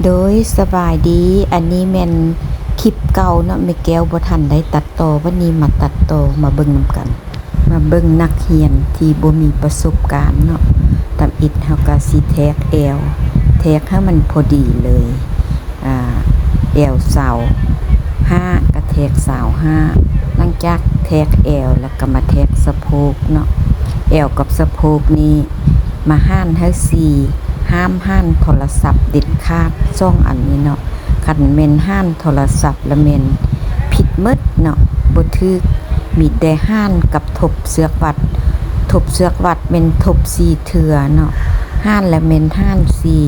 ໂດຍ ສະບາຍດີ, ອັນນີ້ແມ່ນຄລິບເກົ່າເນາະ, ແມ່ແກ້ວບໍ່ທັນໄດ້ຕັດຕໍ່, ບັດນີ້ມາຕັດຕໍ່ ມາເບິ່ງນຳກັນ, ມາເບິ່ງນັກຮຽນທີ່ບໍ່ມີປະສົບການເນາະ, ທຳອິດເຮົາກະຊິແທກແອວ, ແທກໃຫ້ມັນພໍດີເລີຍ, ອາ ແອວຊາວຫ້າ ກະແທກຊາວຫ້າ, ຫຼັງຈາກແທກແອວແລ້ວກະມາແທກສະໂພກເນາະ, ແອວກັບສະໂພກນີ້ມາຫານໃຫ້ສີ່, ຫ້າມຫານໂທລະສັບເດັດຂາດ ສອງອັນນີ້ເນາະ. ຄັນແມ່ນຫານໂທລະສັບລະແມ່ນຜິດໝົດເນາະ, ບໍ່ຖືກ, ມີແຕ່ຫານກັບທົບເຊືອກວັດ, ທົບເຊືອກວັດແມ່ນທົບສີ່ເທື່ອເນາະ, ຫານລະແມ່ນຫານສີ່,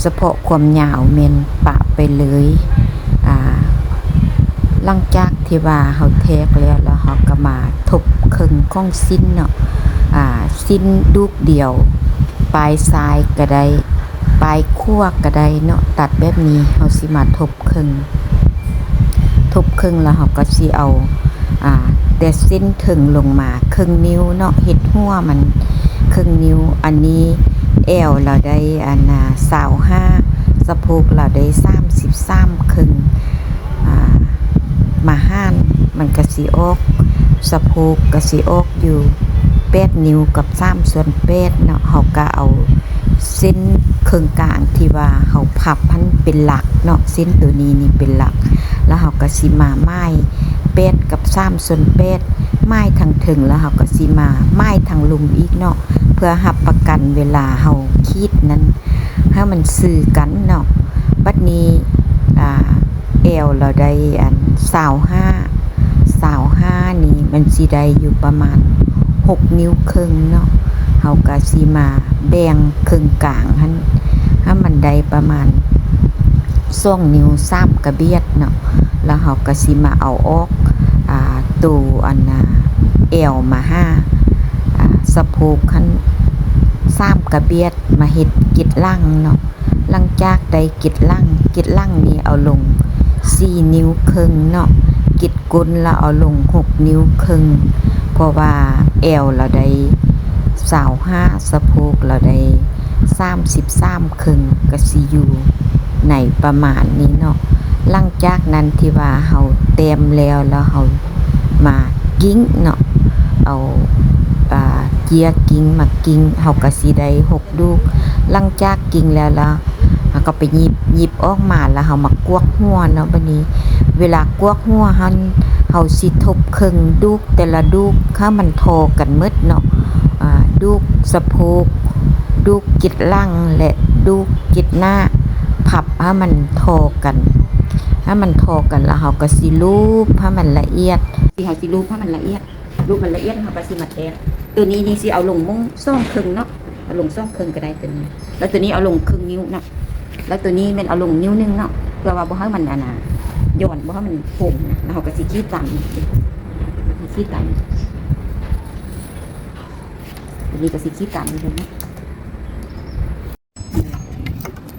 ສະເພາະຄວາມຍາວແມ່ນປະໄປເລີຍ. ອາ ຫຼັງຈາກທີ່ວ່າເຮົາແທກແລ້ວ ແລ້ວເຮົາກະມາທົບເຄິ່ງຂອງສິ້ນເນາະ, ອາ ສິ້ນດູກດຽວ, ປາຍຊ້າຍກະໄດ້, ປາຍຂວາກະໄດ້ເນາະ, ຕັດແບບນີ້ ເຮົາຊິມາທົບເຄິ່ງ, ທົບເຄິ່ງແລ້ວເຮົາກະຊິເອົາ ອາ ແຕ່ເສັ້ນເທິງລົງມາເຄິ່ງນິ້ວເນາະ, ເຮັດຫົວມັນເຄິ່ງນິ້ວ. ອັນນີ້ແອວລາວໄດ້ ອັນນາ ຊາວຫ້າ, ສະໂພກລາວໄດ້ສາມສິບສາມເຄິ່ງ, ອາ ມາຫານມັນກະຊິອອກ, ສະໂພກກະຊິອອກຢູ່ແປດນິ້ວກັບສາມສ່ວນແປດເນາະ. ເຮົາກະເອົາເສັ້ນເຄິ່ງກາງທີ່ວ່າເຮົາພັບຫັ້ນເປັນຫຼັກເນາະ, ເສັ້ນໂຕນີ້ນີ້ເປັນຫຼັກ, ແລ້ວເຮົາກະຊິມາໝາຍແປດກັບສາມສ່ວນແປດ, ໝາຍທາງເທິງ ແລ້ວເຮົາກະຊິມາໝາຍທາງລຸ່ມອີກເນາະ, ເພື່ອຮັບປະກັນເວລາເຮົາຂີດນັ້ນໃຫ້ມັນຊື່ກັນເນາະ. ບັດນີ້ ອາ ແອວລາວໄດ້ອັນຊາວຫ້າ, ຊາວຫ້ານີ້ມັນຊິໄດ້ຢູ່ປະມານຫົກນິ້ວເຄິ່ງເນາະ, ເຮົາກະຊິມາແບ່ງເຄິ່ງກາງຫັ້ນ ໃຫ້ມັນໄດ້ປະມານສອງນິ້ວສາມກະບຽດເນາະ, ແລ້ວເຮົາກະຊິມາເອົາອອກ ອາ ໂຕອັນນາ ແອວມາຫາ ອາ ສະໂພກຫັ້ນສາມກະບຽດ ມາເຮັດເກັດຫຼັງເນາະ. ຫຼັງຈາກໄດ້ເກັດຫຼັງ, ເກັດຫຼັງນີ້ເອົາລົງສີ່ນິ້ວເຄິ່ງເນາະ, ເກັດກົ້ນລະເອົາລົງຫົກນິ້ວເຄິ່ງ, ເພາະວ່າແອວລາວໄດ້ຊາວຫ້າ, ສະໂພກລາວໄດ້ສາມສິບສາມເຄິ່ງ, ກະຊິຢູ່ໃນປະມານນີ້ເນາະ. ຫຼັງຈາກນັ້ນທີ່ວ່າເຮົາແຕ້ມແລ້ວ ແລ້ວເຮົາມາກິ້ງເນາະ, ເອົາ ອາ ເຈ້ຍກິ້ງມາກິ້ງ, ເຮົາກະຊິໄດ້ຫົກ ດູກ. ຫຼັງຈາກກິ້ງແລ້ວລະ ເຮົາກະໄປຫຍິບ, ຫຍິບອອກມາລະເຮົາມາກວກຫົວເນາະ. ບາດນີ້ເວລາກວກຫົວຫັ້ນ ເຮົາຊິທົບເຄິ່ງດູກ, ແຕ່ລະດູກໃຫ້ມັນທໍ່ກັນໝົດເນາະ, ອາ ດູກສະໂພກ, ດູກເກັດຫຼັງ ແລະ ດູກເກັດໜ້າ, ພັບໃຫ້ມັນທໍ່ກັນ, ໃຫ້ມັນທໍ່ກັນ ລະເຮົາກະຊິລູບໃຫ້ມັນລະອຽດ, ເຮົາຊິລູບໃຫ້ມັນລະອຽດ. ລູບມັນລະອຽດ ເຮົາກະຊິມາແທກ. ໂຕນີ້ນີ້ຊິເອົາລົງມົ້ງສອງເຄິ່ງເນາະ, ເອົາລົງສອງເຄິ່ງກະໄດ້ໂຕນີ້, ແລ້ວໂຕນີ້ເອົາລົງເຄິ່ງນິ້ວເນາະ, ແລ້ວໂຕນີ້ແມ່ນເອົາລົງນິ້ວໜຶ່ງເນາະ, ເພື່ອວ່າບໍ່ໃຫ້ມັນ ອັນນາ ຍ້ອນ ບໍ່ໃຫ້ມັນໂຮມນະ, ແລ້ວເຮົາກະຊິຂີດຕາມນີ້, ຂີດຕາມນີ້, ໂຕນີ້ກະຊິຂີດຕາມນີ້ເລີຍເນາະ.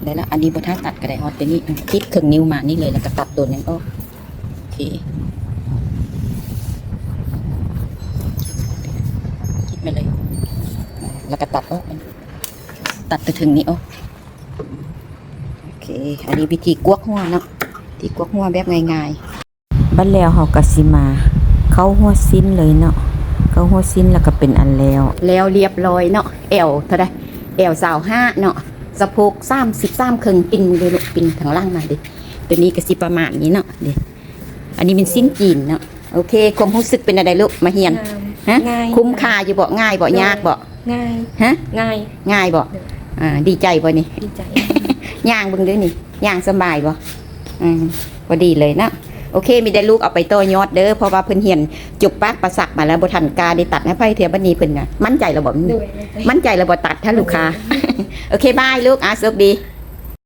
ໄດ້ລະ, ອັນນີ້ບໍ່ຖ້າຕັດກະໄດ້, ຮອດແຕ່ນີ້ ຂີດເຄິ່ງນິ້ວມານີ້ເລີຍ ແລ້ວກະຕັດໂຕນັ້ນອອກ. ໂອເຄ ຂີດມາເລີຍ ແລ້ວກະຕັດອອກ, ຕັດແຕ່ເທິງນີ້ອອກ. ໂອເຄ ອັນນີ້ວິທີກວກຫົວເນາະ, ວິທີກວກຫົວແບບງ່າຍໆ. ບັດແລ້ວເຮົາກະຊິມາເຂົ້າຫົວສິ້ນເລີຍເນາະ, ເຂົ້າຫົວສິ້ນແລ້ວກະເປັນອັນແລ້ວ. ແລ້ວລຽບລ້ອຍເນາະ, ແອວເທົ່າໃດ? ແອວຊາວຫ້າເນາະ, ສະໂພກສາມສິບສາມເຄິ່ງ, ປິ່ນເດ້ລູກ, ປິ່ນທາງຫຼັງມາເດ້. ໂຕນີ້ກະຊິປະມານນີ້ເນາະ, ເດ້ ອັນນີ້ແມ່ນສິ້ນຈີນເນາະ. ໂອເຄ ຄວາມຮູ້ສຶກເປັນແນວໃດລູກ ມາຮຽນ? ງາມ. ຮະ? ງ່າຍ. ຄຸ້ມຄ່າຢູ່ບໍ່? ງ່າຍບໍ່? ໂດຍ. ຍາກບໍ່? ງ່າຍ. ຮະ? ງ່າຍ. ງ່າຍບໍ່? ໂດຍ. ອ່າ ດີໃຈບໍ່ນີ້? ດີໃຈ. ຍ່າງເບິ່ງດູນີ້ ຍ່າງສະບາຍບໍ່? ອືມ ພໍດີເລີຍເນາະ. ໂອເຄ ມີແຕ່ລູກເອົາໄປຕໍ່ຍອດເດີ ເພາະວ່າເພິ່ນຮຽນຈົບປາກປາສັກມາແລ້ວ ບໍ່ທັນກ້າໄດ້ຕັດໃຫ້ໃຜເທື່ອ. ບັດນີ້ເພິ່ນກະໝັ້ນໃຈແລ້ວບໍ່? ໂດຍ ໝັ້ນໃຈ. ໝັ້ນໃຈແລ້ວບໍ່ຕັດ ຖ້າລູກຄ້າ. ໂອເຄ ບາຍລູກ ອາ ໂຊກດີ.